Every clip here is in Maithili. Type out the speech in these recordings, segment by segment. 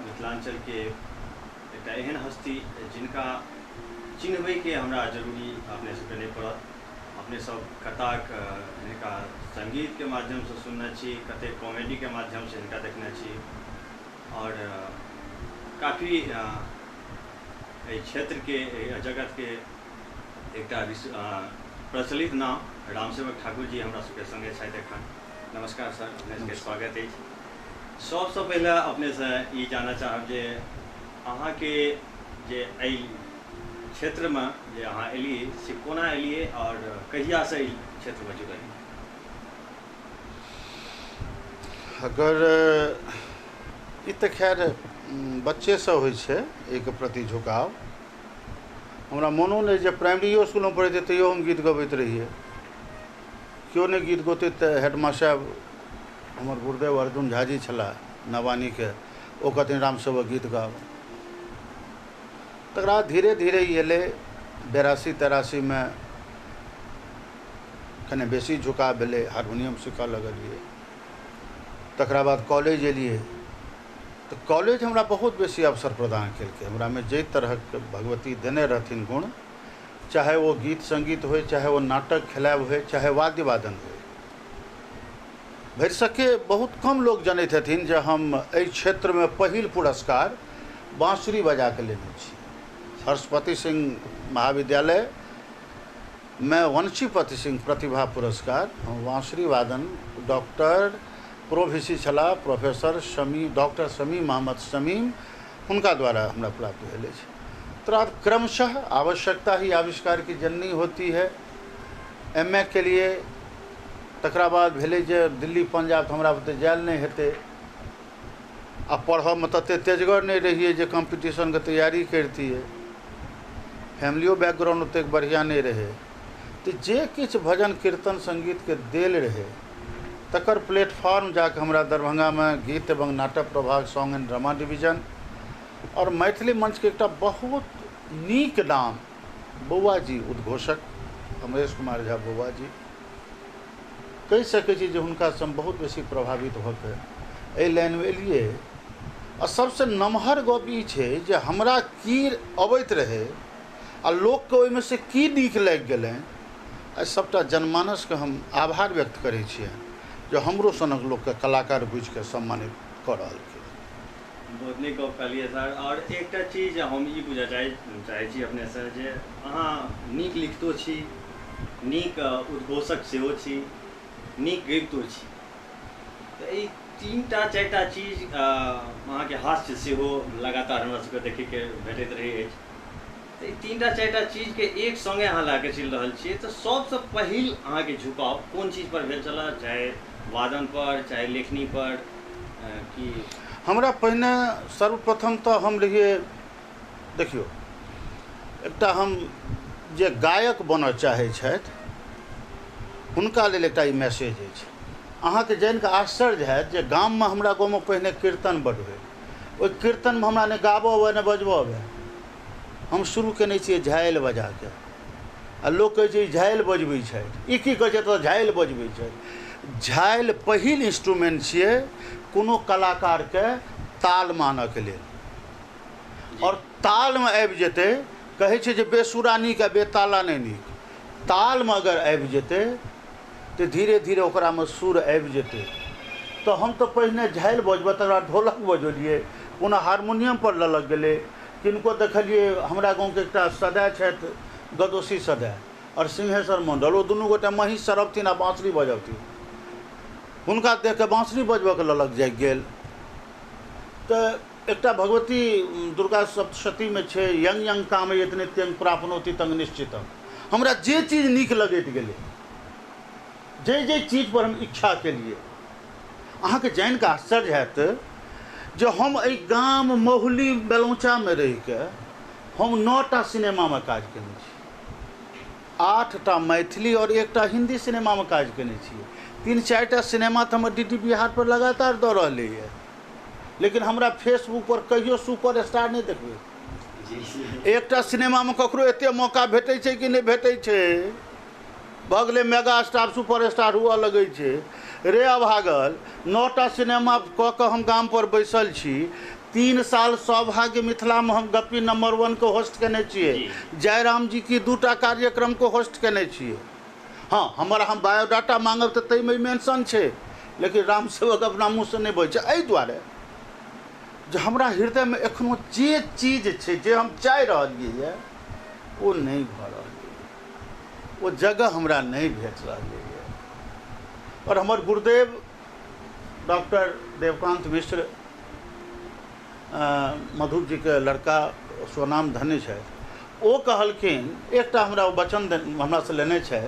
मिथिलांचलके एकटा एहन हस्ती जिनका चिन्हबैके हमरा जरूरी अपने सबके नहि पड़त। अपने सब कताक हिनका संगीतके माध्यमसँ सुनने छी, कतेक कॉमेडीके माध्यमसँ हिनका देखने छी और काफी एहि क्षेत्रके, एहि जगतके एकटा प्रचलित नाम रामसेवक ठाकुर जी हमरा सबके संगे छथि एखन। नमस्कार सर, अपने सबके स्वागत अछि। सबसँ पहिले अपनेसँ ई जानऽ चाहब जे अहाँके जे एहि क्षेत्रमे जे अहाँ एलियै से कोना एलियै और कहियासँ एहि क्षेत्रमे जुड़लियै? अगर ई तऽ खैर बच्चेसँ होइ छै एहिके प्रति झुकाव। हमरा मोनो नहि जे प्राइमरियो इसकुलमे पढ़ैत रहियै तैयो हम गीत गबैत रहियै। केओ नहि गीत गौतै तऽ हेडमास्टर हमर गुरुदेव अर्जुन झा जी छलाह नवानीके, ओ कहथिन रामसेवक गीत गाउ। तकरा बाद धीरे धीरे ई एलै। 82 83मे कने बेसी झुकाव भेलै, हारमोनियम सीखऽ लगलियै। तकरा बाद कॉलेज एलियै तऽ कॉलेज हमरा बहुत बेसी अवसर प्रदान केलकै। हमरामे जाहि तरहक भगवती देने रहथिन गुण, चाहे ओ गीत संगीत होइ, चाहे ओ नाटक खेलायब होइ, चाहे वाद्य वादन होइ, भरिसके बहुत कम लोक जनैत हेथिन जे हम एहि क्षेत्रमे पहिल पुरस्कार बाँसुरी बजाके लेने छी। हर्षपति सिंह महाविद्यालयमे वंशीपति सिंह प्रतिभा पुरस्कार हम बाँसुरी वादन, डॉक्टर प्रोभिसी छलाह प्रोफेसर शमी, डॉक्टर शमीम मोहम्मद शमीम, हुनका द्वारा हमरा प्राप्त भेल अछि। तकर बाद क्रमशः आवश्यकता ही आविष्कार की जननी होती है, एम ए के लिए। तकरा बाद भेलै जे दिल्ली पंजाब तऽ हमरा बुते जायल नहि हेतै, आ पढ़ऽमे ततेक तेजगर नहि रहियै जे कॉम्पिटिशनके तैयारी करितियै। फैमिलियो बैकग्राउंड ओतेक बढ़िआँ नहि रहै, तऽ जे किछु भजन कीर्तन संगीतके देल रहै तकर प्लेटफॉर्म जाके हमरा दरभंगामे गीत एवं नाटक प्रभाग सॉन्ग एंड ड्रामा डिवीजन और मैथिली मंचके एकटा बहुत नीक नाम बौआ जी उद्घोषक अमरेश कुमार झा बौआ जी, कहि सकै छी जे हुनकासँ हम बहुत बेसी प्रभावित भऽ कऽ एहि लाइनमे एलियै। आ सबसँ नमहर गप ई छै जे हमरा की अबैत रहै आ लोकके ओहिमे से की नीक लागि गेलनि, आ सबटा जनमानसके हम आभार व्यक्त करै छियनि जे हमरो सनक लोकके कलाकार बुझिके सम्मानित कऽ रहलखिन। बहुत नीक गप कहलियै सर। और एकटा चीज हम ई बुझऽ चाहै छी अपनेसँ जे अहाँ नीक लिखितो छी, नीक उद्घोषक सेहो छी, नीक गबितो छी, तऽ एहि तीनटा चारिटा चीज अहाँके हास्य सेहो लगातार हमरा सबके देखैके भेटैत रहै अछि, तऽ ई तीनटा चारिटा चीजके एक सङ्गे अहाँ लए कऽ चलि रहल छियै, तऽ सबसँ पहिल अहाँके झुकाव कोन चीज पर भेल छलए? चाहे वादन पर, चाहे लेखनी पर, कि हमरा पहिने सर्वप्रथम तऽ हम रहियै, देखियौ एकटा हम जे गायक बनऽ चाहै छथि हुनका लेल एकटा ई मैसेज अछि। अहाँके जानिकऽ आश्चर्य हैत जे गाममे, हमरा गाँवमे पहिने कीर्तन बड्ड होइ, ओहि कीर्तनमे हमरा नहि गाबऽ अबै नहि बजबऽ अबै। हम शुरू केने छियै झालि बजाके, आ लोक कहै छै ई झालि बजबै छथि, ई की कहै छै तऽ झालि बजबै छथि। झालि पहिल इंस्ट्रूमेंट छियै कोनो कलाकारके ताल मानऽके लेल, और तालमे आबि जेतै, कहै छै जे बेसुरा नीक आ बेताला नहि नीक। तालमे अगर आबि जेतै तऽ धीरे धीरे ओकरामे सुर आबि जेतै। तऽ हम तऽ पहिने झालि बजबै, तकरा बाद ढोलक बजौलियै, पुनः हारमोनियम पर ललक गेलै। किनको देखलियै, हमरा गाँवके एकटा सदाय छथि गदोसी सदाय और सिंहेश्वर मंडल, ओ दुनू गोटे महींस चरबथिन आ बाँसुरी बजबथिन। हुनका देख कऽ बाँसुरी बजबऽके ललक जागि गेल। तऽ एकटा भगवती दुर्गा सप्तशतीमे छै, यंग यंग कामयत नित्यं प्राप्नोति तंग निश्चितम। हमरा जे चीज नीक लगैत गेलै, जे जे चीज पर हम इच्छा केलियै, अहाँके जानिकऽ आश्चर्य हैत जे हम एहि गाम महुली बेलौचामे रहिके हम 9टा सिनेमामे काज केने छी, 8टा मैथिली और 1टा हिंदी सिनेमामे काज केने छी। 3-4टा सिनेमा तऽ हमर डी डी बिहार पर लगातार दऽ रहलैए, लेकिन हमरा फेसबुक पर कहियो सुपर स्टार नहि देखबै। एकटा सिनेमामे ककरो एते मौका भेटै छै कि नहि भेटै छै, भऽ गेलै मेगा स्टार सुपर स्टार हुअ लगै छै। रे अभागल, 9टा सिनेमा कऽ कऽ हम गामपर बैसल छी, 3 साल सौभाग्य मिथिलामे हम गप्पी नंबर 1 के होस्ट केने छियै। जयराम जी की 2टा कार्यक्रम को होस्ट केने छियै। हाँ, हमर हम बायोडाटा मांगब तऽ ताहिमे मेंशन छै, लेकिन रामसेवक अपना मुँहसँ नहि बजै छै। एहि दुआरे जे हमरा हृदयमे एखनो जे चीज छै जे हम चाहि रहलियै ओ नहि भऽ रहलै, ओ जगह हमरा नहि भेट रहलैए। आओर हमर गुरुदेव डॉक्टर देवकांत मिश्र मधु जीके लड़का स्वनाम धन्य छथि, ओ कहलखिन, एकटा हमरा ओ वचन हमरासँ लेने छै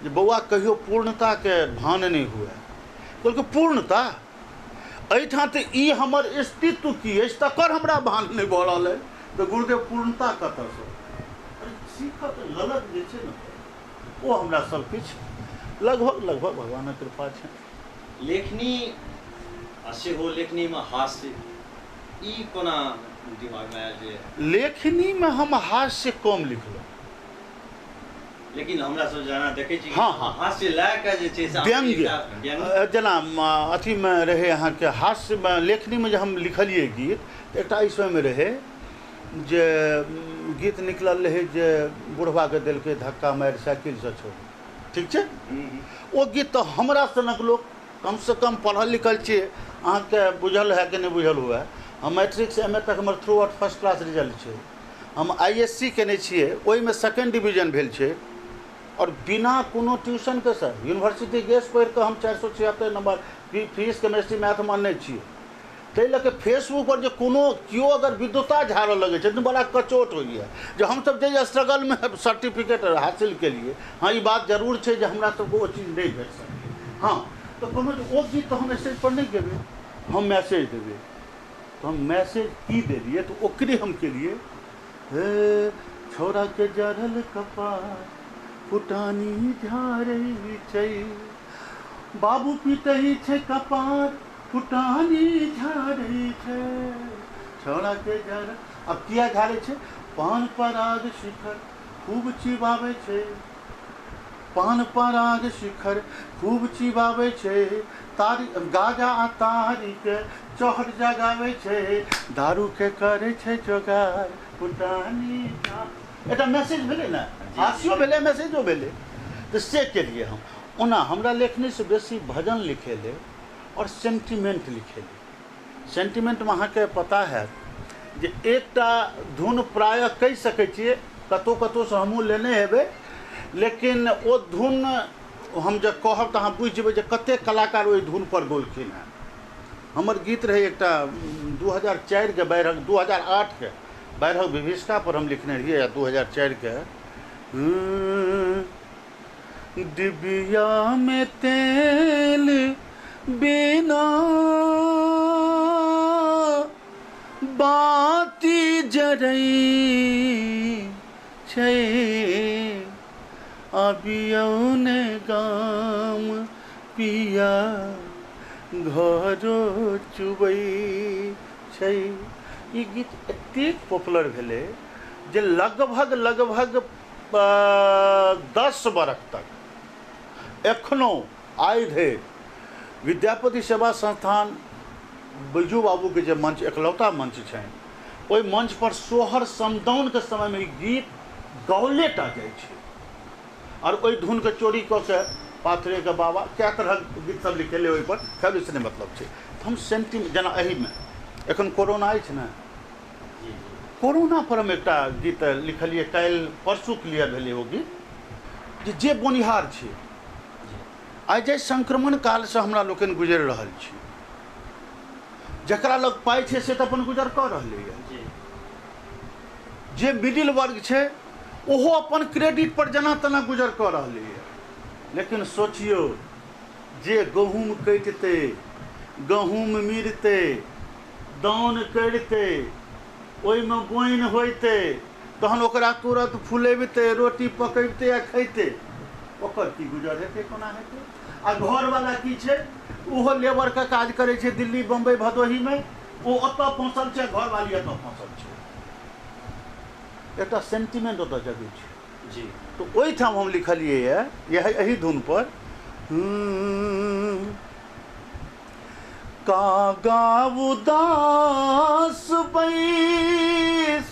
जे बौआ कहियो पूर्णताके भान नहि हुए। कहलकै पूर्णता एहिठाम तऽ ई हमर अस्तित्व की अछि तकर हमरा भान नहि भऽ रहल अइ, तऽ गुरुदेव पूर्णता कतऽसँ? अरे सीखऽ तऽ ललक जे छै ने ओ हमरा सबकिछु लगभग लगभग भगवानक कृपा छै। लेखनी आ सेहो लेखनीमे हास्य, ई कोना दिमागमे आयल जे लेखनीमे हम हास्य कम लिखलहुँ? लेकिन हमरा सब जेना देखै छी हाँ हाँ हास्य लए कऽ जे छै से व्यंग्य जेना अथीमे रहै अहाँके हास्यमे लेखनीमे जे हम लिखलियै गीत, एकटा एहि समयमे रहै जे गीत निकलल रहै जे बुढ़बाके देलकै धक्का मारि साइकिलसँ छोड़, ठीक छै? ओ गीत तऽ हमरा सनक लोक कमसँ कम पढ़ल लिखल छियै, अहाँके बुझल है कि नहि बुझल हुए, हम मैट्रिकसँ एम ए तक हमर through out first class result छै, हम ISC केने छियै, ओहिमे सेकेंड डिवीजन भेल छै, और बिना कोनो ट्यूशनके सर यूनिवर्सिटी गेस पढ़ि कऽ हम 476 नंबर फीस केमिस्ट्री मैथमे अनने छियै। ताहि लऽ कऽ फेसबुकपर जे कोनो केओ अगर विद्वता झाड़ऽ लगै छै तऽ बड़ा कचोट होइए जे हमसब जाहि स्ट्रगलमे सर्टिफिकेट हासिल केलियै। हाँ, ई बात जरूर छै जे हमरा सबके ओ चीज नहि भेट सकलै। हाँ, तऽ कहलहुँ जे ओ गीत तऽ हम स्टेजपर नहि गेबै, हम मैसेज देबै। तऽ हम मैसेज की देलियै तऽ ओकरे हम केलियै, हे छौड़ाके जरल कपार फुटानी झाड़ै छै, बाबू पिटै छै कपार फुटानी झाड़ै छै, छौड़ाके जरल। अब किया झाड़ै छै? पान पराग शिखर खूब चिबाबै छै, पान पराग शिखर खूब चिबाबै छै, तारी गाजा आ तारीके चहट जगाबै छै, दारूके करै छै जोगार फुटानी। एकटा मैसेज भेलै ने, हास्यो भेलै मैसेजो भेलै, तऽ से केलियै हम। ओना हमरा लेखनीसँ बेसी भजन लिखेलै आओर सेन्टिमेन्ट लिखेलै। सेन्टिमेन्टमे अहाँके पता हैत जे एकटा धुन प्रायः कहि सकै छियै, कतहु कतहुसँ हमहूँ लेने हेबै, लेकिन ओ धुन हम जे कहब तऽ अहाँ बुझि जेबै जे कतेक कलाकार ओहि धुनपर गौलखिन हेँ। हमर गीत रहै एकटा 2004 के बाढ़िक, 2008 के बाढ़िक विभीषिका पर हम लिखने रहियै, या 2004 के, डिबिया में तेल बिना बाती जरै छै, अबियौ ने गाम पिया घरो चुबै छै। ई गीत एतेक पॉपुलर भेलै जे लगभग लगभग 10 बरख तक एखनो आइ धरि विद्यापति सेवा संस्थान बैजू बाबूके जे मंच, एकलौता मंच छनि, ओहि मंच पर सोहर समदाउनके समयमे ई गीत गौले टा जाइ छै। और ओहि धुनके चोरी कऽ के पाथरेके बाबा कए तरहक गीत सब लिखेलै ओहिपर, खैर ओहिसँ नहि मतलब छै। हम सेन्टिमेंट जेना एहिमे एखन कोरोना अछि ने, कोरोना पर हम एकटा गीत लिखलियै, काल्हि परसू क्लियर भेलै ओ गीत, जे बोनिहार छै आइ जाहि संक्रमण कालसँ हमरा लोकनि गुजरि रहल छी, जकरा लग पाइ छै से तऽ अपन गुजर कऽ रहलैए, जे मिडिल वर्ग छै ओहो अपन क्रेडिट पर जेना तेना गुजर कऽ रहलैए। लेकिन सोचियौ जे गहूँम कटितै, गहूँम मिरतै, दाउन करितै, ओहिमे बोनि होइतै, तहन ओकरा तुरन्त फुलेबितै, रोटी पकैबतै आ खैतै, ओकर की गुजर हेतै, कोना हेतै? आ घरवाला की छै, ओहो लेबरके काज करै छै दिल्ली बम्बई भदोहीमे, ओ ओतऽ फँसल छै, घरवाली एतऽ फँसल छै। एकटा सेन्टिमेंट ओतऽ जगै छै जी। तऽ ओहिठाम हम लिखलियै यऽ एही धुन पर, कागा उदास बैस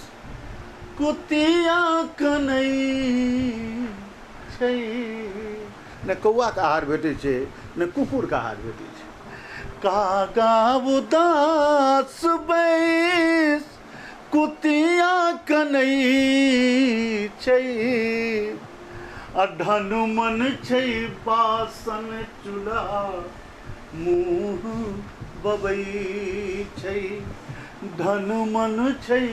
कुतिया कनै छै। ने कौआके आहार भेटै छै ने कुकुरके आहार भेटै छै। कागा उदास बैस कुतिया कनै छै, आ धनुमन छै बासन चूल्हा मुँह बबै छै। धनुमन छै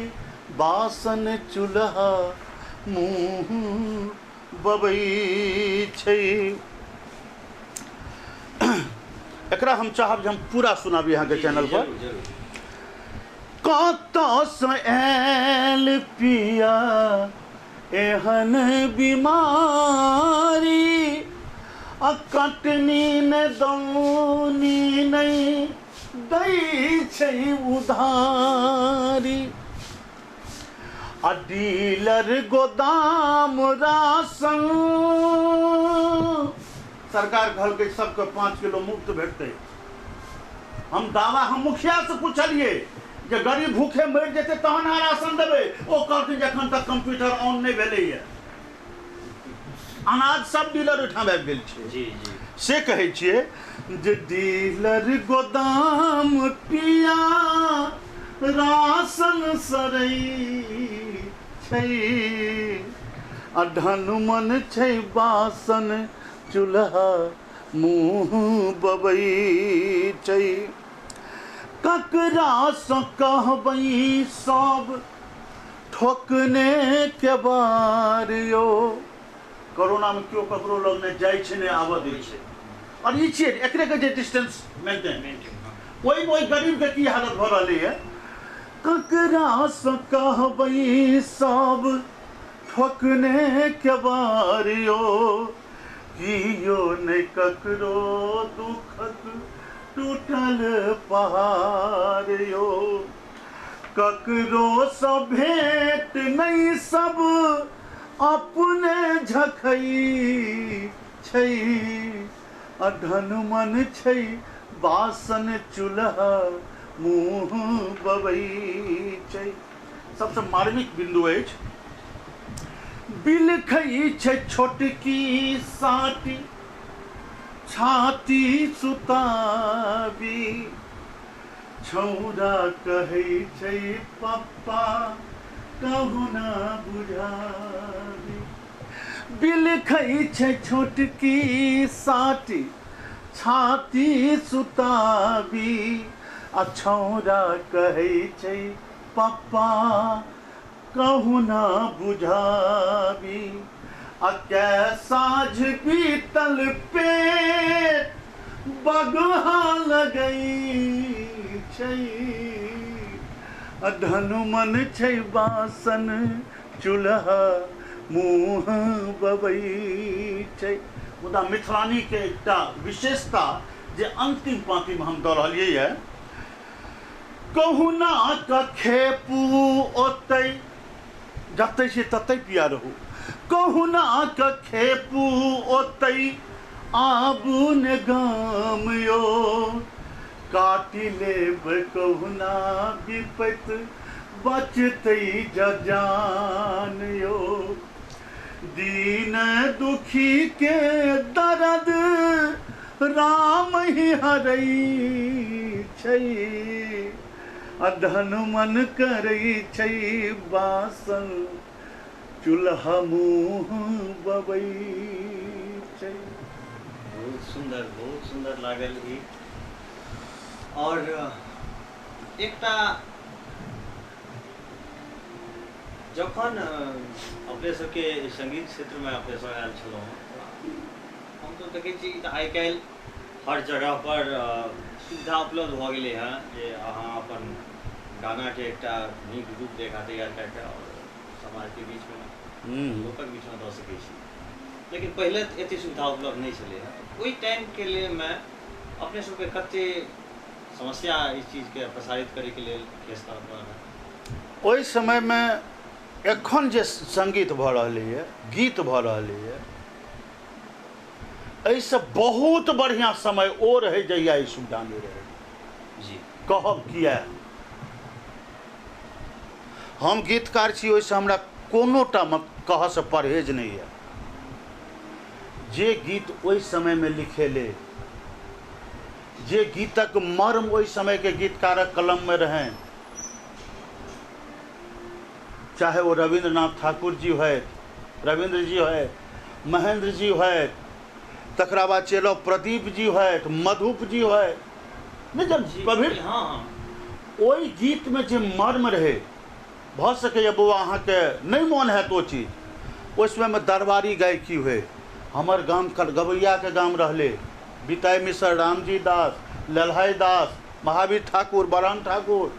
बासन चूल्हा मुँह बबै छै। एकरा हम चाहब जे हम पूरा सुनाबी अहाँके चैनल पर। कतऽसँ आयल पिया एहन बीमारी, आ कटनी ने दौनी नहि दै छै उधारी। आ डीलर गोदाम राशन, सरकार कहलकै सबके 5 किलो मुफ्त भेटतै। हम दावा हम मुखिया से पूछलिए जे गरीब भूखे मरि जेतै तहन अहाँ राशन देबै, ओ कहलखिन जे एखन तक कंप्यूटर ऑन नहि भेलैए, अनाज सब डीलर ओहिठाम आबि गेल छै। जी जी से कहै छियै जे डीलर गोदाम पिया राशन सरै छै, आ धनुमन छै बासन चूल्हा मुँह बबै छै। ककरासँ कहबै सब ठोकने के बार यो, कोरोनामे केओ ककरो लग नहि जाइ छै नहि आबऽ दै छै। आओर ई छियै एकरे कहै छै डिस्टेंस मेंटेन। ओहिमे ओहि गरीबके की हालत भऽ रहलैए। ककरासँ कहबै सब ठोकने के बार यो, कियो नहि ककरो दुखक टूटल पहाड़ यो। ककरो सँ भेंट नहि सब अपने झखै छै, आ धनुमन छै बासन चूल्हा मुँह बबै छै। सबसँ मार्मिक बिन्दु अछि, बिलखै छै छोटकी साटी छाती सुताबी, छौड़ा कहै छै पप्पा कहुना बुझाबी। बिलखै छै छोटकी साटी छाती सुताबी, आ छौड़ा कहै छै पप्पा कहुना बुझाबी। आ कै साँझ बीतल पेट बगहा लगै छै, आ धनुमन छै बासन चूल्हा मुँह बबै छै। मुदा मिथिलानीके एकटा विशेषता जे अंतिम पाँतिमे हम दऽ रहलियै यऽ, कहुना कऽ खेपू ओतै, जतै छै ततै पिया रहू, कहुना कऽ खेपू ओतै आबू ने गाम यो, काटि लेब कहुना विपत बचतै जजान यो। दीन दुखी के दर्द राम ही हरै छै, आ धनुमन करै छै बासन चूल्हा मुँह बबै छै। बहुत सुन्दर, बहुत सुन्दर लागल ई। और एकटा जखन अपने सबके संगीत क्षेत्रमे अपने सब आयल छलहुँ, हम तऽ देखै छी तऽ आइ काल्हि हर जगह पर सुविधा उपलब्ध भऽ गेलै हँ जे अहाँ अपन गानाके एकटा नीक रूपरेखा तैयार कए कऽ आओर समाजके बीचमे लोकक बीचमे दऽ सकै छी। लेकिन पहिले तऽ एते सुविधा उपलब्ध नहि छलै हँ। ओहि टाइमके लेल अपने सबके कते समस्या इस चीजके प्रसारित करैके लेल फेस करऽ पड़ल है? ओहि समयमे एखन जे संगीत भऽ रहलैए, गीत भऽ रहलैए, एहिसँ बहुत बढ़िआँ समय ओ रहै जहिया ई सुविधा नहि रहै। जी। कहब किया, हम गीतकार छी, ओहिसँ हमरा कोनो टा कहऽसँ परहेज नहि यऽ। जे गीत ओहि समयमे लिखेले, जे गीतक मर्म ओहि समयके गीतकारक कलममे रहनि, चाहे ओ रविन्द्रनाथ ठाकुर जी होथि, रविन्द्र जी होथि, महेन्द्र जी होथि, तकरा बाद चलि आउ प्रदीप जी होथि, मधुप जी होथि, नहि जब प्रभृति, हाँ हाँ, ओहि गीतमे जे मर्म रहै, भऽ सकैए बौआ अहाँके नहि मोन हैत ओ चीज। ओहि समयमे दरबारी गायकी होइ, हमर गाम गबैयाके गाम रहलै, बिताइ मिसर, रामजी दास, ललहाइ दास, महावीर ठाकुर, बरहन ठाकुर,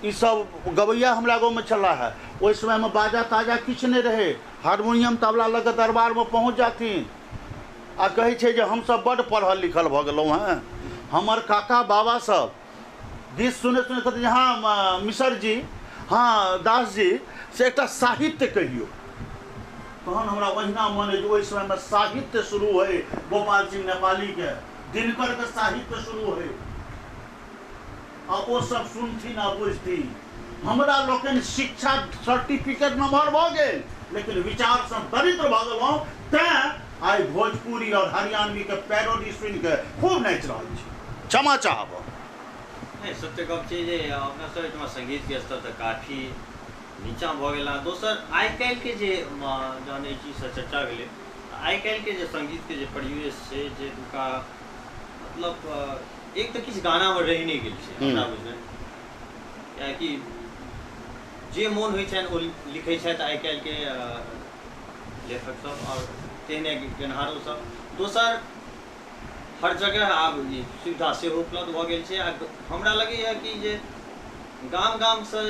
ईसब गबैया हमरा गाँवमे छलाह है। ओहि समयमे बाजा ताजा किछु नहि रहै, हारमोनियम तबला लऽ कऽ दरबारमे पहुँच जाथिन आ कहै छै जे हमसब बड्ड पढ़ल लिखल भऽ गेलहुँ हेँ। हमर काका बाबा सब गीत सुनैत सुनैत कहथिन जे हँ मिसर जी, हँ दास जी, से एकटा साहित्य कहियौ। तहन हमरा ओहिना मन अछि ओहि समयमे साहित्य शुरू होइ, गोपाल सिंह नेपालीके, दिनकरके साहित्य शुरू होइ आ ओ सब सुनथिन आ बुझथिन। हमरा लोकनि शिक्षा सर्टिफिकेट नम्हर भऽ गेल, लेकिन विचारसँ दरिद्र भऽ गेलहुँ, तैँ आइ भोजपुरी आओर हरियाणवीके पैरोडी सुनिके खूब नाचि रहल छी। क्षमा चाहब। नहि, सत्य गप छै जे अपना सब एहिठमा संगीतके स्तर तऽ काफी नीचाँ भऽ गेल। दोसर आइ काल्हिके जे जहन एहि चीजसँ चर्चा भेलै, आइ काल्हिके जे संगीतके जे परिवेश छै, जे एतुका मतलब एक तऽ किछु गानामे रहि नहि गेल छै हमरा बुझने, किएकि जे मोन होइ छनि ओ लिखै छथि आइ काल्हिके लेखक सब आओर तेहने गेनहारो सब। दोसर हर जगह आब ई सुविधा सेहो उपलब्ध भऽ गेल छै आ हमरा लगैए कि जे गाम गामसँ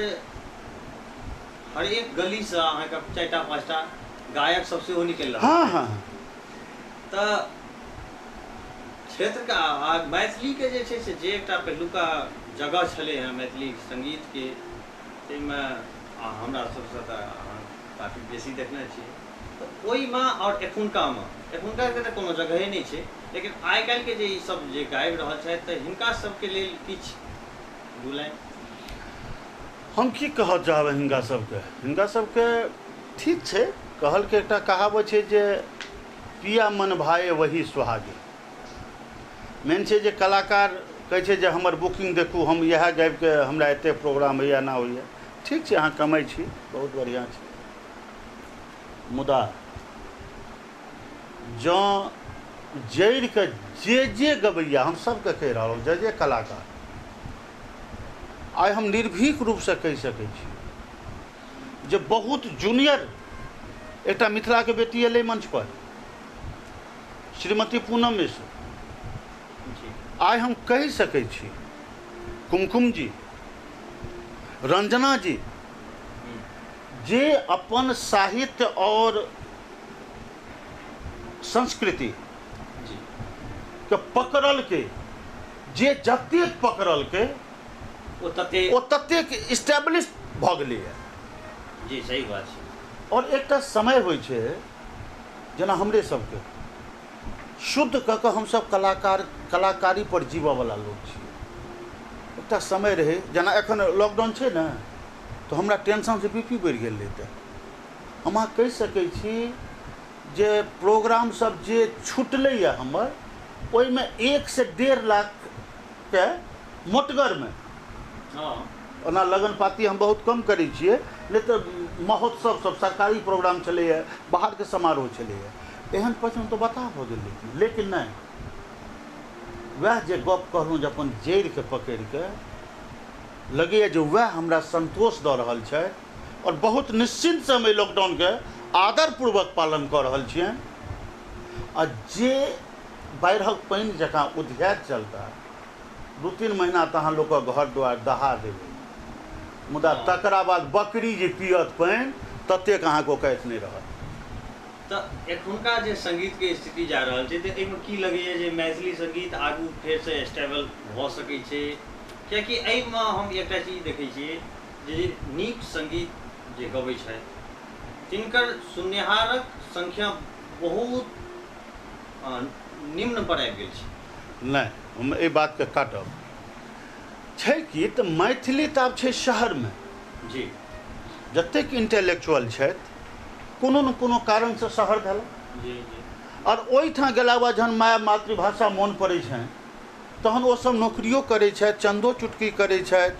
हर एक गलीसँ अहाँके 4टा 5टा गायक सब सेहो निकलि रहल हँ हँ तऽ क्षेत्रके आ मैथिलीके जे छै से जे एकटा पहिलुका जगह छलै हेँ मैथिली सङ्गीतके, ताहिमे हमरा सबसँ तऽ अहाँ काफी बेसी देखने छियै, तऽ ओहिमे आओर एखुनकामे, एखुनकाके तऽ कोनो जगहे नहि छै, लेकिन आइ काल्हिके जे ई सब जे गाबि रहल छथि तऽ हिनका सबके लेल किछु दू लाइन। हम की कहऽ चाहबै हिनका सबके, हिनका सबके ठीक छै, कहलके एकटा कहावत छै जे पिया मन भाए वही सुहागे। मेन छै जे कलाकार कहै छै जे हमर बुकिंग देखू, हम इएह गाबिके हमरा एतेक प्रोग्राम होइए, एना होइए। ठीक छै, अहाँ कमाइ छी, बहुत बढ़िआँ छै, मुदा जँ जड़िके जे जे गबैया, हम सबके कहि रहल हूँ, जे जे कलाकार, आइ हम निर्भीक रूपसँ कहि सकै छी जे बहुत जूनियर एकटा मिथिलाके बेटी एलै मंचपर, श्रीमती पूनम मिश्र। आइ हम कहि सकै छी कुमकुम जी, रंजना जी, जे अपन साहित्य और संस्कृति के पकड़ल के, जे जतेक पकड़ल के ओ ततेक इस्टेब्लिश भऽ गेलैए। जी सही बात छै। और एकटा समय होइ छै जेना हमरे सबके शुद्ध कऽ कऽ हमसब कलाकारी पर जीबऽवला लोक छी। एकटा समय रहै जेना एखन लॉकडाउन छै ने, तऽ हमरा टेंशनसँ बी पी बढ़ि गेल रहै। तऽ हम अहाँ कहि सकै छी जे प्रोग्राम सब जे छुटलैए हमर, ओहिमे 1 से 1.5 लाखके मोटगरमे, ओना लगन पाती हम बहुत कम करै छियै, नहि तऽ महोत्सव सब सरकारी प्रोग्राम छलैए, बाहरके समारोह छलैए, एहन पश्चिम तऽ बताह भऽ गेल। लेकिन नहि, वएह जे गप कहलहुँ जे अपन जड़िके पकड़िके लगैए जे वएह हमरा सन्तोष दऽ रहल छै और बहुत निश्चिन्तसँ हम एहि लॉकडाउनके आदरपूर्वक पालन कऽ रहल छियनि। आ जे बाढ़िक पानि जकाँ उधियाइत चलता, 2-3 महीना तऽ अहाँ लोकक घर दुआरि दहा देबै, मुदा तकरा बाद बकरी जे पियत पानि ततेक अहाँके ओकाति नहि रहत। तऽ एखुनका जे सङ्गीतके स्थिति जा रहल छै, तऽ एहिमे की लगैए जे मैथिली सङ्गीत आगू फेरसँ स्टेबल भऽ सकै छै? कियाकि एहिमे हम एकटा चीज देखै छियै जे नीक सङ्गीत जे गबै छथि तिनकर सुननिहारक संख्या बहुत निम्न पर आबि गेल छै। नहि, हम एहि बातके काटब। छै कि तऽ मैथिली तऽ आब छै शहरमे जी। जतेक इंटेलेक्चुअल छथि कोनो ने कोनो कारणसँ शहर भेल जी जी। आओर ओहिठाम गेलाके बाद जहन माय मातृभाषा मोन पड़ै छनि तहन ओसभ नौकरियो करै छथि, चन्दो चुटकी करै छथि,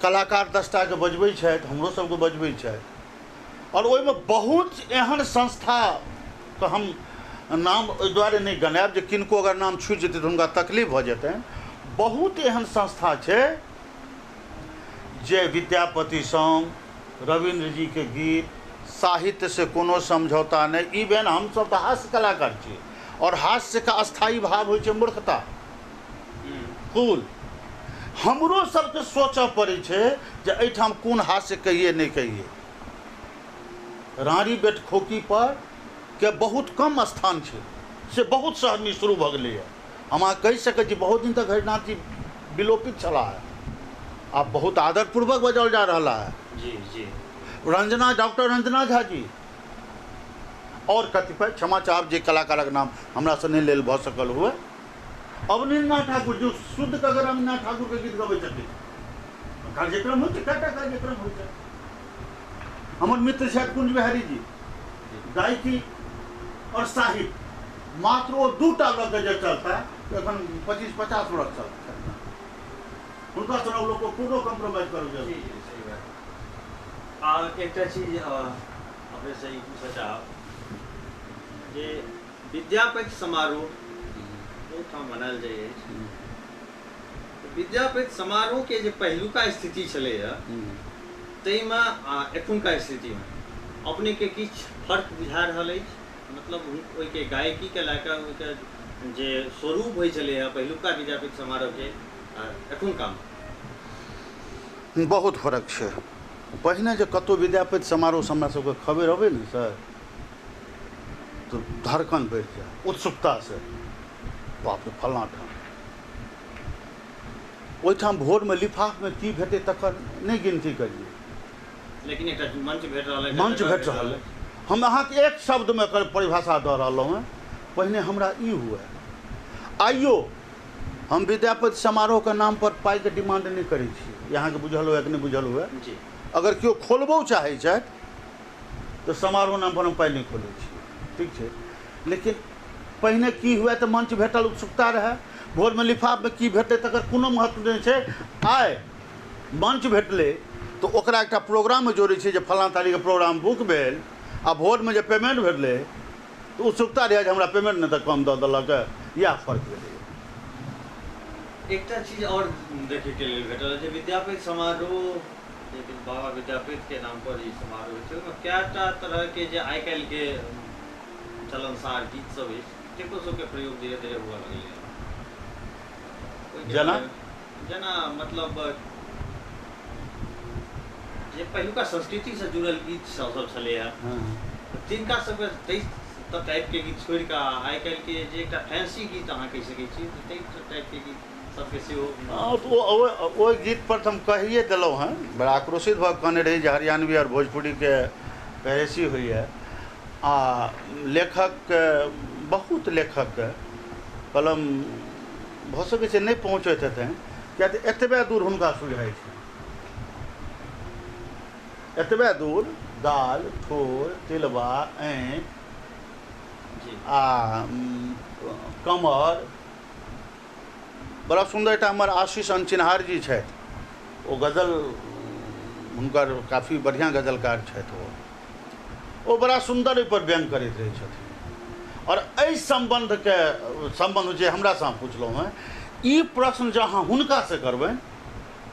कलाकार दसटाके बजबै छथि, हमरो सबके बजबै छथि। आओर ओहिमे बहुत एहन संस्थाके हम नाम ओहि दुआरे नहि गनायब जे किनको अगर नाम छुटि जेतै तऽ हुनका तकलीफ भऽ जेतनि। बहुत एहन संस्था छै जे विद्यापति सॉन्ग, रविन्द्र जी के गीत, साहित्य से कोनो समझौता नहि। इवन हमसब तऽ हास्य कलाकार छी और हास्य का अस्थायी भाव होइ छै मूर्खता, कुल हमरो सबके सोचऽ पड़ै छै जे एहिठाम कोन हास्य कहिए नहि कहिए। रानी बेटखोकी पर के बहुत कम स्थान छै, से बहुत शहरमे शुरू भऽ गेलैए। हम अहाँ कहि सकै छी बहुत दिन तक हरिनाथ जी विलोपित छलाह है, आब बहुत आदरपूर्वक बजाओल जा रहा है। जी जी। रंजना, डॉक्टर रंजना झा जी और कतिपय, क्षमा चाहब जे कलाकारक नाम हमरा से नहीं लेल भऽ सकल हुए। अवनीन्द्रनाथ ठाकुर जो शुद्ध कगर अवनीन्द्रनाथ ठाकुर के गीत गबै छथिन, कार्यक्रम होइ छै, कएटा कार्यक्रम होइ छै। हमर मित्र छथि कुंज बिहारी जी, गायकी और साहित्य मात्र ओ दूटा लऽ के जे चलता एखन 25-50 वर्ष चलता, हुनका सभक लोक कोनो कॉम्प्रोमाइज करू जी जी सही बात। आ एकटा चीज अपने से ई पूछऽ चाहब जे विद्यापति समारोह ओहिठाम मनायल जाइ अछि, विद्यापति समारोह के जे पहिलुका स्थिति छलैए ताहिमे आ एखुनका स्थितिमे अपनेके किछु फर्क बुझा रहल अछि? मतलब ओहिके गायकीके लए कऽ ओहिके जे स्वरूप होइ छलैए पहिलुका विद्यापति समारोहके आ एखुनकामे बहुत फर्क छै। पहिने जे कतहु विद्यापति समारोह हमरा सबके खबरि अबै ने सर, तऽ धड़कन बढ़ि जाय उत्सुकतासँ, बाप रे फल्लाँ ठाम। ओहिठाम भोरमे लिफाफमे की भेटै तकर नहि गिनती करियै, लेकिन एकटा मंच भेट रहल है, मंच भेट रहल है। हम अहाँके एक शब्दमे एकर परिभाषा दऽ रहलहुँ हेँ। पहिने हमरा ई हुए, आइयो हम विद्यापति समारोहके नाम पर पाइके डिमांड नहि करै छी, अहाँके बुझल हुए कि नहि बुझल हुए। जी। अगर केओ खोलबो चाहै छथि तऽ समारोह नाम पर हम पाइ नहि खोलै छी, ठीक छै। लेकिन पहिने की हुए तऽ मंच भेटल, उत्सुकता रहै, भोरमे लिफाफमे की भेटलै तकर कोनो महत्व नहि छै। आइ मंच भेटलै तऽ ओकरा एकटा प्रोग्राममे जोड़ै छै जे फलाँ तारीखके प्रोग्राम बुक भेल, आ भोरमे जे पेमेंट भेटलै तऽ उत्सुकता रहै जे हमरा पेमेंट नहि तऽ कम दऽ देलक, इएह फर्क भेलै। एकटा चीज आओर देखैके लेल भेटल जे विद्यापति समारोह, जे बाबा विद्यापतिके नाम पर ई समारोह होइ छै, ओहिमे कएटा तरहके जे आइ काल्हिके चलनसार गीत सब अछि तकरो सबके प्रयोग धीरे धीरे हुअ लगलै। जेना जेना मतलब जे पहिलुका संस्कृतिसँ जुड़ल गीत सब छलैए तिनका सबके ताहि टाइपके गीत छोड़ि कऽ आइ काल्हिके जे एकटा फैंसी गीत अहाँ कहि सकै छी ताहि टाइपके गीत सबके सेहो। ओहि गीत पर तऽ हम कहिए देलहुँ हेँ, बड़ा आक्रोशित भऽ कहने रही जे हरियाणवी आओर भोजपुरीके पेरेसी होइए। आ लेखकके, बहुत लेखकके कलम भऽ सकै छै नहि पहुँचैत हेतनि, किया तऽ एतबे दूर हुनका सुझाइ छै, एतबे दूर गाल ठोर तिलबा आँखि आ कमर। बड़ा सुन्दर एकटा हमर आशीष अनचिन्हार जी छथि, ओ गजल हुनकर काफी बढ़िआँ गजलकार छथि, ओ बड़ा सुन्दर ओहिपर व्यंग करैत रहै छथिन। और एहि सम्बन्धके सम्बन्ध जे हमरासँ अहाँ पुछलहुँ हेँ, ई प्रश्न जँ अहाँ हुनकासँ करबनि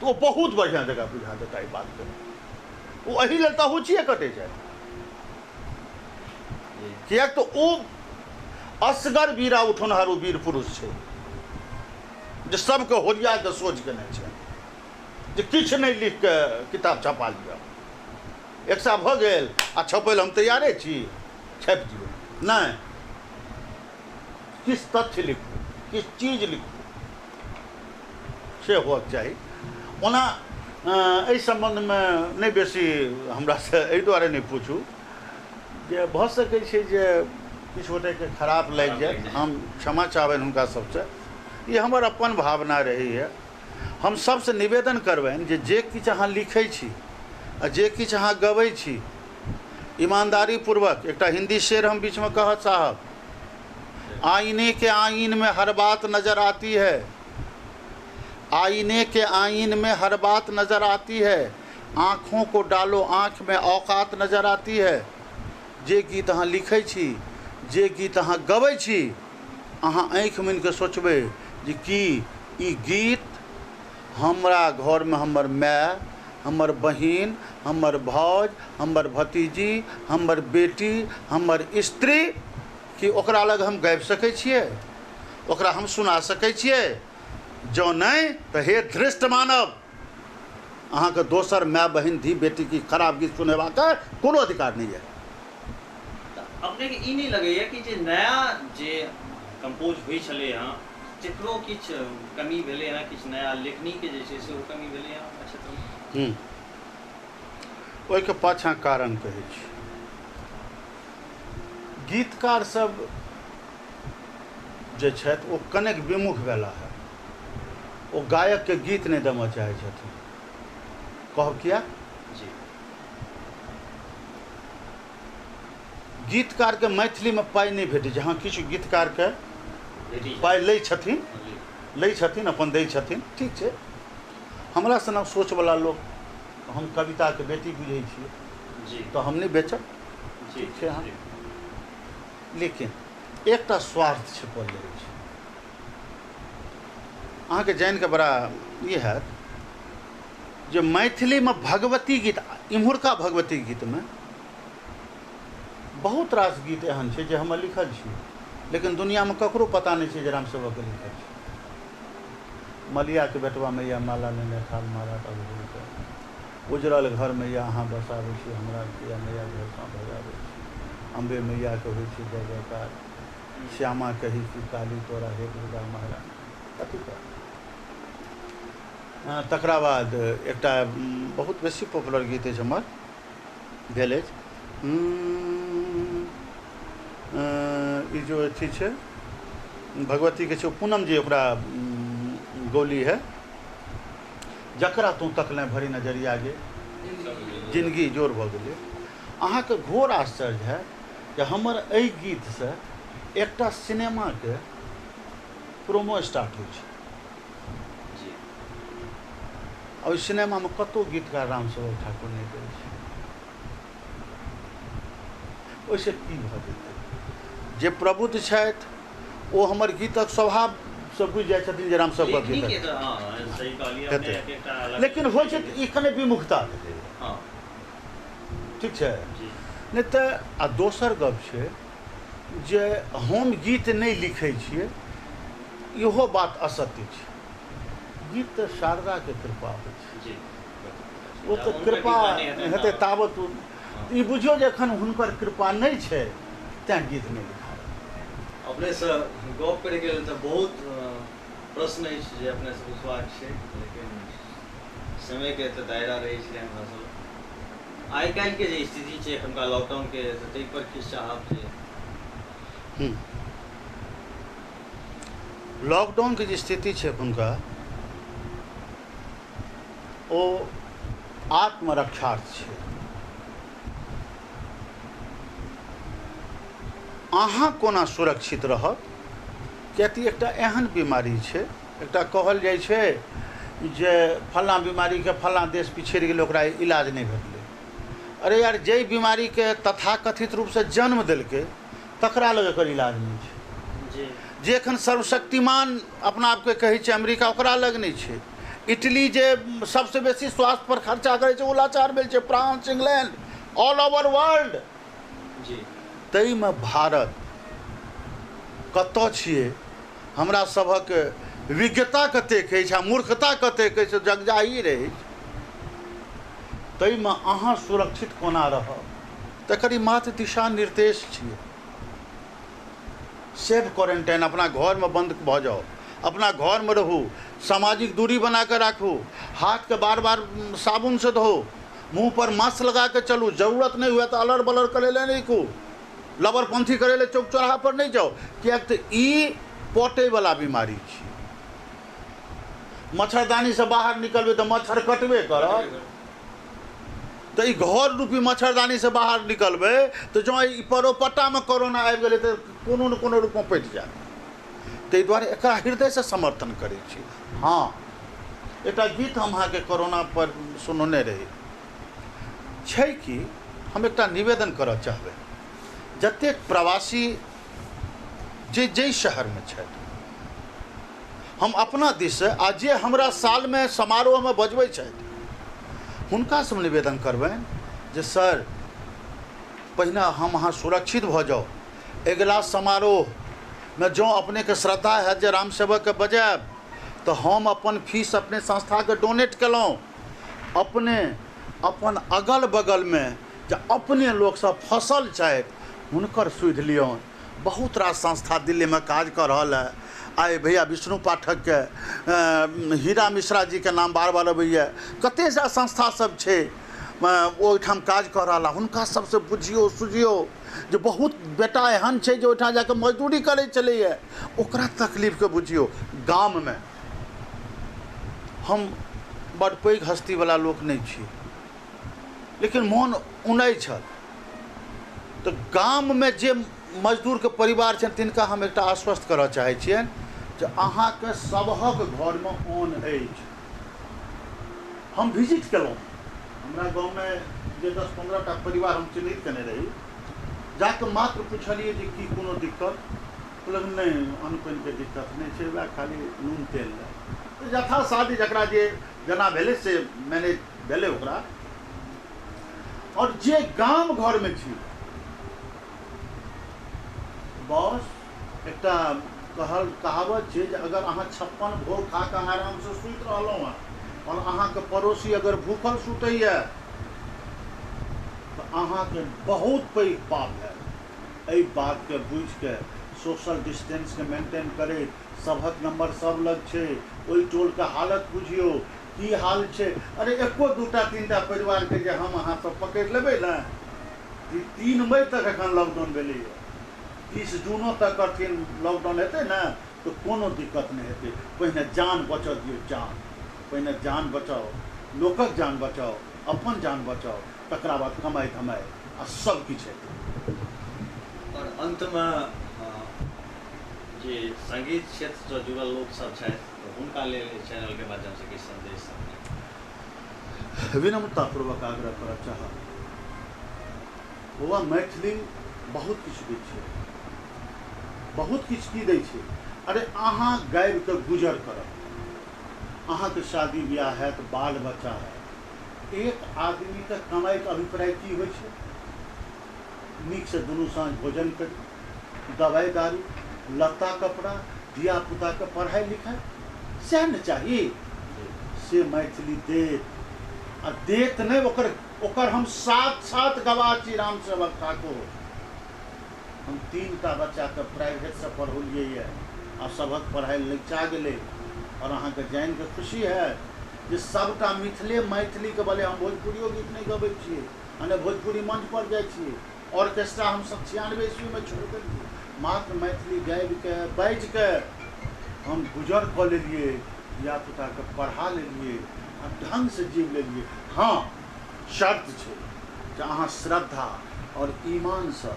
तऽ ओ बहुत बढ़िआँ जकाँ बुझा देता एहि बातके। ओ एहि लेल तऽ अहुचिए कटै छथि, किएक तऽ ओ असगर बीरा उठौनहार ओ वीर पुरुष छै जे सबके होरिया कऽ सोच केने छै जे किछु नहि लिख कऽ किताब छपा लिअ, एक सा भऽ गेल आ छपै लए हम तैयारे छी, छापि दियौ। नहि, किछु तथ्य लिखू, किछु चीज लिखू, से होअके चाही। ओना एहि सम्बन्धमे नहि बेसी हमरासँ एहि दुआरे नहि पूछू जे भऽ सकै छै जे किछु गोटेके खराब लागि जाय, हम क्षमा चाहबनि हुनका सबसँ, ई हमर अपन भावना रहैए। हम सबसँ निवेदन करबनि जे जे किछु अहाँ लिखै छी आ जे किछु अहाँ गबै छी ईमानदारी पूर्वक, एकटा हिंदी शेर हम बीचमे कहऽ चाहब, आईने के आईन में हर बात नजर आती है, आईने के आईन में हर बात नजर आती है, आँखों को डालो आँख में औकात नजर आती है। जे गीत अहाँ लिखै छी, जे गीत अहाँ गबै छी, अहाँ आँखि मुनिके सोचबै जे की ई गीत हमरा घरमे हमर माय, हमर बहिन, हमर भाउज, हमर भतीजी, हमर बेटी, हमर स्त्री, कि ओकरा लग हम गाबि सकै छियै, ओकरा हम सुना सकै छियै? जँ नहि तऽ हे धृष्ट मानव, अहाँके दोसर माय बहिन धी बेटीके खराब गीत सुनेबाक कोनो अधिकार नहि यऽ। अपनेके ई नहि लगैए कि जे नया जे कम्पोज होइ छलै हँ तकरो किछु कमी भेलै हँ, किछु नया लेखनीके जे छै से ओ कमी भेलै हँ अपना क्षेत्रमे? ओहिके पाछाँ कारण कहै छी, गीतकार सब जे छथि ओ कनेक विमुख भेला हँ, ओ गायकके गीत नहि देमऽ चाहै छथिन। कहब किया? जी। गीतकारके मैथिलीमे पाइ नहि भेटै छै। हँ, किछु गीतकारके पाइ लै छथिन, लै छथिन, अपन दै छथिन, ठीक छै। हमरा सनक सोचवला लोक, हम कविताके बेटी बुझै छियै तऽ हम नहि बेचब, ठीक छै। अहाँ लेकिन एकटा स्वार्थ छिपल रहै छै। अहाँके जानिके बड़ा ई हैत जे मैथिलीमे भगवती गीत, इम्हुरका भगवती गीतमे बहुत रास गीत एहन छै जे हमर लिखल छी, लेकिन दुनियामे ककरो पता नहि छै जे रामसेवकके लिखल छै। मलियाके बेटवा मैया माला लेने थाल महाराज अगुलके, उजरल घर मैया अहाँ बसाबै छी, हमरा किया मैया घरसँ भगाबै छी, अम्बे मैयाके होइ छै जय जयकार, श्यामा कही कि काली तोरा हे दुर्गा महाराज, कथी पर। तकरा बाद एकटा बहुत बेसी पॉपुलर गीत अछि हमर भेल अछि, ई जो अथी छै भगवतीके छै, पूनम जी ओकरा गौली है, जकरा तू तकले भरी नजरिया गे, जिनगी जोर भऽ गेलै। अहाँके घोर आश्चर्य है जे हमर एहि गीतसँ एकटा सिनेमाके प्रोमो स्टार्ट होइ छै। आ ओहि सिनेमामे कतहु गीतकार रामसेवक ठाकुर नहि गेल छै। ओहिसँ की भऽ जेतै? जे प्रबुद्ध छथि ओ हमर गीतक स्वभावसँ बुझि जाइ छथिन जे रामसेवकक गीत हेतै, लेकिन होइ छै ई कने विमुखता भेलै, ठीक छै, नहि तऽ। आ दोसर गप छै जे हम गीत नहि लिखै छियै, इहो बात असत्य छै। गीत तऽ शारदाके कृपा होइ छै, ओ तऽ कृपा हेतै ताबत। ई बुझियौ जे एखन हुनकर कृपा नहि छै तैँ गीत नहि लिखा। अपनेसँ गप करैके लेल तऽ बहुत प्रश्न अछि जे अपनेसँ पुछबाक छै, लेकिन समयके तऽ दायरा रहै छै हमरा सब। आइ काल्हिके जे स्थिति छै एखनका लॉकडाउनके, तऽ ताहि पर किछु चाहब जे? लॉकडाउनके जे स्थिति छै एखुनका, ओ आत्मरक्षार्थ छै। अहाँ कोना सुरक्षित रहब, कियाकि एकटा एहन बीमारी छै, एकटा कहल जाइ छै जे फलाँ बीमारीके फलाँ देश पिछड़ि गेलै, ओकरा इलाज नहि भेटलै। अरे यार, जाहि बीमारीके तथाकथित रूपसँ जन्म देलकै तकरा लग एकर इलाज नहि छै। जे एखन सर्वशक्तिमान अपना आपके कहै छै अमेरिका, ओकरा लग नहि छै। इटली जे सबसँ बेसी स्वास्थ्य पर खर्चा करै छै ओ लाचार भेल छै, France, England, all over world. ताहिमे भारत कतऽ छियै? हमरा सभक विज्ञता कतेक अछि आ मूर्खता कतेक अछि जगजाहिर अछि। ताहिमे अहाँ सुरक्षित कोना रहब, तकर ई मात्र दिशा निर्देश छियै। सेल्फ क्वारेंटाइन, अपना घरमे बन्द भऽ जाउ, अपना घरमे रहू, सामाजिक दूरी बना कऽ राखू, हाथके बार बार साबुनसँ धोउ, मुँह पर मास्क लगा कऽ चलू, जरूरत नहि हुए तऽ अलर बलर करै लए नहि कहू, लबरपंथी करै लए चौक चौराहा पर नहि जाउ, किएक तऽ ई पटैवला बीमारी छी। मच्छरदानीसँ बाहर निकलबै तऽ मच्छर कटबे करत। तऽ ई घर रूपी मच्छरदानीसँ बाहर निकलबै तऽ जँ ई परोपट्टामे कोरोना आबि गेलै तऽ कोनो ने कोनो रूपमे पटि जायत। ताहि दुआरे एकरा हृदयसँ समर्थन करै छी। हँ, एकटा गीत हम अहाँके कोरोना पर सुनौने रही। छै कि हम एकटा निवेदन करऽ चाहबै, जतेक प्रवासी जे जाहि शहरमे छथि, हम अपना दिससँ आ जे हमरा सालमे समारोहमे बजबै छथि हुनकासँ हम निवेदन करबनि जे सर पहिने हम अहाँ सुरक्षित भऽ जाउ, अगिला समारोहमे जँ अपनेके श्रद्धा हैत जे रामसेवकके बजायब तऽ हम अपन फीस अपने संस्थाके डोनेट केलहुँ। अपने अपन अगल बगलमे जे अपने लोकसब फसल छथि हुनकर सुधि लियौन। बहुत रास संस्था दिल्लीमे काज कऽ रहल हँ। आइ भैया विष्णु पाठकके, हीरा मिश्रा जीके नाम बार बार अबैए, कतेक रास संस्था सब छै ओहिठाम काज कऽ रहल हँ। हुनका सबसँ बुझियौ सुझियौ जे बहुत बेटा एहन छै जे ओहिठाम जाकऽ मजदूरी करै छलैए, ओकरा तकलीफके बुझियौ। गाममे हम बड़ पैघ हस्तीवला लोक नहि छी, लेकिन मोन उनै छल। तऽ गाममे जे मजदूरके परिवार छनि तिनका हम एकटा आश्वस्त करऽ चाहै छियनि जे अहाँके सभक घरमे अन्न अछि। हम विजिट केलहुँ, हमरा गाँवमे जे 10-15 टा परिवार हम चिन्हित केने रही, जाकऽ मात्र पुछलियै जे की कोनो दिक्कत? कहलक नहि, अन्न पानिके दिक्कत नहि छै, वएह खाली नून तेल लए। यथासाध्य जकरा जे जेना भेलै से मैनेज भेलै ओकरा। और जे गाम घरमे छी बॉस, एकटा कहल कहावत छै जे अगर अहाँ 56 भोग खा कऽ आरामसँ सुति रहलहुँ हँ और अहाँके पड़ोसी अगर भूखल सुतैए तऽ अहाँके बहुत पैघ पाप हैत। एहि बातके बुझिके सोशल डिस्टेंसके मेंटेन करैत, सभक नंबर सब लग छै, ओहि टोलके हालत बुझियौ की हाल छै। अरे एको दूटा तीनटा परिवारके जे हम अहाँ सब पकड़ि लेबै ने, 3 मई तक एखन लॉकडाउन भेलैए, 30 जूनो तक करथिन लॉकडाउन हेतै ने तऽ कोनो दिक्कत नहि हेतै। पहिने जान बचऽ दियौ, जान पहिने जान बचाउ, लोकक जान बचाउ, अपन जान बचाउ, तकरा बाद कमाइ धमाइ आ सब किछु हेतै। और अंतमे जे संगीत क्षेत्रसँ जुड़ल लोक सब छथि तऽ हुनका लेल एहि चैनलके माध्यमसँ किछु संदेश? विनम्रतापूर्वक आग्रह करऽ चाहब, बौआ मैथिली बहुत किछु दै छै, बहुत किछु की दै छै। अरे अहाँ गाबिके गुजर करब, अहाँके शादी बियाह हैत, बाल बच्चा हैत। एक आदमीके कमाइके अभिप्राय की होइ छै? नीकसँ दुनू साँझ भोजन करी, दवाइ दारू, लत्ता कपड़ा, धियापुताके पढ़ाइ लिखाइ, सएह ने चाही। से मैथिली देत आ देत नहि, ओकर ओकर हम साक्षात गवाह छी रामसेवक ठाकुर। हम 3 टा बच्चाके प्राइवेटसँ पढ़ौलियै यऽ आ सभक पढ़ाइ लगिचा गेलै। और अहाँके जानिके खुशी हैत जे सबटा मिथिले मैथिलीके बले हम भोजपुरियो गीत नहि गबै छियै आ नहि भोजपुरी मंच पर जाइ छियै। ऑर्केस्ट्रा हमसब 96 ईस्वीमे छोड़ि देलियै, मात्र मैथिली गाबिके बाजिके हम गुजर कऽ लेलियै, धियापुताके पढ़ा लेलियै आ ढङ्गसँ जीव लेलियै। हँ, शर्त छै जे अहाँ श्रद्धा और ईमानसँ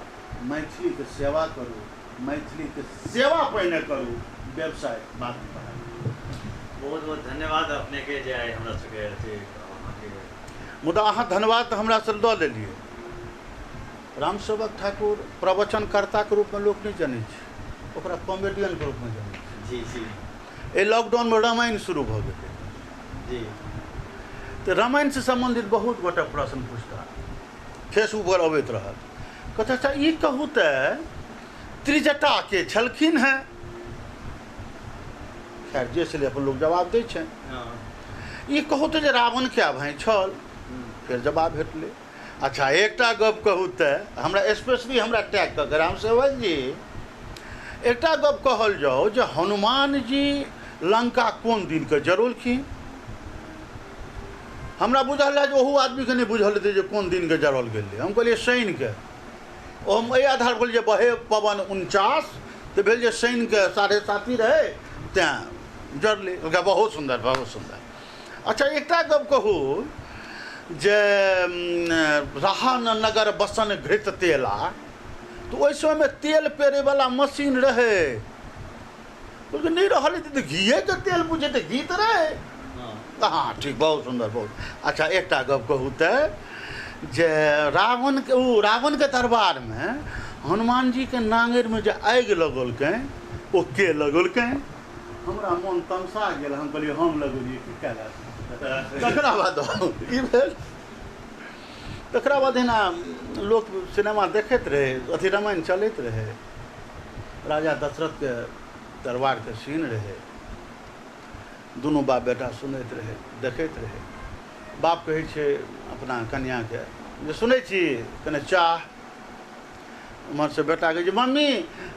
मैथिलीके सेवा करू, मैथिलीके सेवा पहिने करू, व्यवसाय बादमे बढ़ाउ। बहुत बहुत धन्यवाद अपनेके जे आइ हमरा सबके अथी अहाँके। मुदा अहाँ धन्यवाद तऽ हमरा से दऽ देलियै। रामसेवक ठाकुर प्रवचनकर्ताके रूपमे लोक नहि जनै छै, ओकरा कॉमेडियनके रूपमे जनै छै। जी जी। एहि लॉकडाउनमे रामायण शुरू भऽ गेलै। जी। तऽ रामायणसँ सम्बन्धित बहुत गोटा प्रश्न पुछता, फेसबुक पर अबैत रहत। कहता अच्छा ई कहू तऽ त्रिजटा के छलखिन हेँ? खैर जे छलै अपन लोक जवाब दै छनि। ई कहू तऽ जे रावण क्या भाई छल? फेर जवाब भेटलै। अच्छा एकटा गप कहू तऽ हमरा स्पेशली हमरा टैग कऽ के रामसेवक जी एकटा गप कहल जाओ जे हनुमान जी लंका कोन दिनके जरौलखिन? हमरा बुझल रहै जे ओहू आदमीके नहि बुझल हेतै जे कोन दिनके जरौल गेलै। हम कहलियै शनिके। ओ हम एहि आधार पर जे बहे पवन 49 तऽ भेल जे शनिके 7:30 रहै, तैँ जरलै। बहुत सुन्दर, बहुत सुन्दर। अच्छा एकटा गप कहू जे रहा न नगर बसन घृत तेला, तऽ ओहि समयमे तेल पेरैवला मशीन रहै, नहि रहल तऽ घीएके तेल बुझे तऽ घी तऽ रहै। हँ ठीक, बहुत सुन्दर, बहुत अच्छा। एकटा गप कहू तऽ जे रावणके ओ रावणके दरबारमे हनुमान जीके नाङ्गरिमे जे आगि लगौलकै ओ के लगौलकै? हमरा मोन तमसा गेल, हम कहलियै हम लगौलियै की कएल। तकरा बाद ई भेल, तकरा बाद एना लोक सिनेमा देखैत रहै, अथी रामायण चलैत रहै, राजा दशरथके दरबारके सीन रहै, दुनू बाप बेटा सुनैत रहै देखैत रहै। बाप कहै छै अपना कनिआँके जे सुनै छी कने चाह, उम्हरसँ बेटा कहै छै मम्मी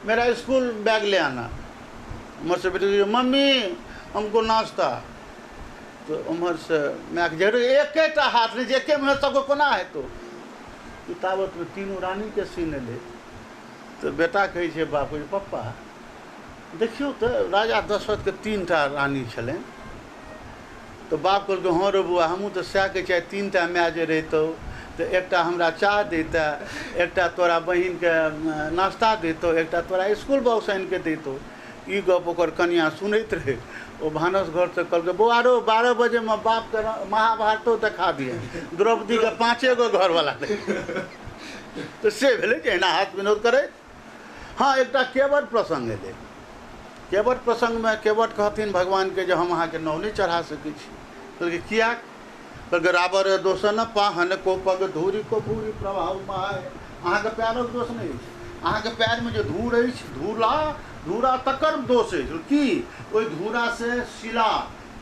मेरा स्कूल बैग ले आना, उम्हरसँ बेटी कहै छै मम्मी हमको नाश्ता, तऽ उम्हरसँ मायके जे एकेटा हाथ नहि छै, एके मुँहे सबके कोना हेतौ। ताबतमे तीनू रानीके सीन एलै, तऽ बेटा कहै छै बाप कहै छै पप्पा देखियौ तऽ राजा दशरथके 3टा रानी छलनि। तऽ बाप कहलकै हँ रे बौआ हमहूँ तऽ सएह कहै छियै, 3टा माय जे रहितौ तऽ एकटा हमरा चाह दैतै, एकटा तोरा बहिनके नाश्ता दैतौ, एकटा तोरा स्कूल बॉक्स आनिके दैतौ। ई गप ओकर कनियाँ सुनैत रहै, ओ भानस घरसँ कहलकै बौआ रो 12 बजेमे बापके महाभारतो देखा दिहे, द्रौपदीके 5 गो घरवला रहै। तऽ से भेलै जे एना हाथ विनोद करैत। हँ एकटा केवट प्रसङ्ग एलै, केवट प्रसङ्गमे केवट कहथिन भगवानके जे हम अहाँके नाव नहि चढ़ा सकै छी। कहलकै किएक? कहलकै रावर दोष न पाहन को पग धूरी को भूरी प्रभाव महाय, अहाँके पैरक दोष नहि अछि, अहाँके पैरमे जे धूर अछि धूला धूरा तकर दोष अछि। की ओहि धूरासँ शिला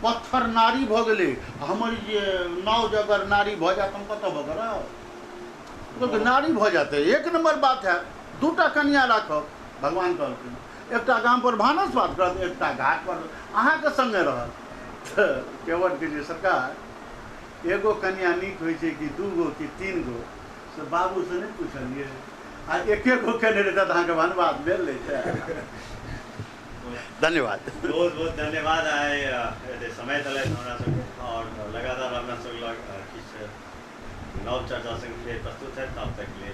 पत्थर नारी भऽ गेलै, हमर जे नाव जे अगर नारी भऽ जायत हम कतऽ भऽ करब? कहलकै नारी भऽ जातै, एक नम्बर बात है, 2टा कनिया राखब। भगवान कहलखिन एकटा गाम पर भानस भात करत, एकटा घाट पर अहाँके सङ्गे रहत। तऽ केवटके जे सरकार एगो कनिया नीक होइ छै कि 2 गो कि 3 गो, से बाबूसँ नहि पुछलियै, आ एके गो केने रहितै तऽ अहाँके वनवास भेल रहितै। धन्यवाद, बहुत बहुत धन्यवाद। आइ एते समय देलथि हमरा सबके और लगातार अपना सब लग किछु नव चर्चा संग फेर प्रस्तुत है। तब तक के लिए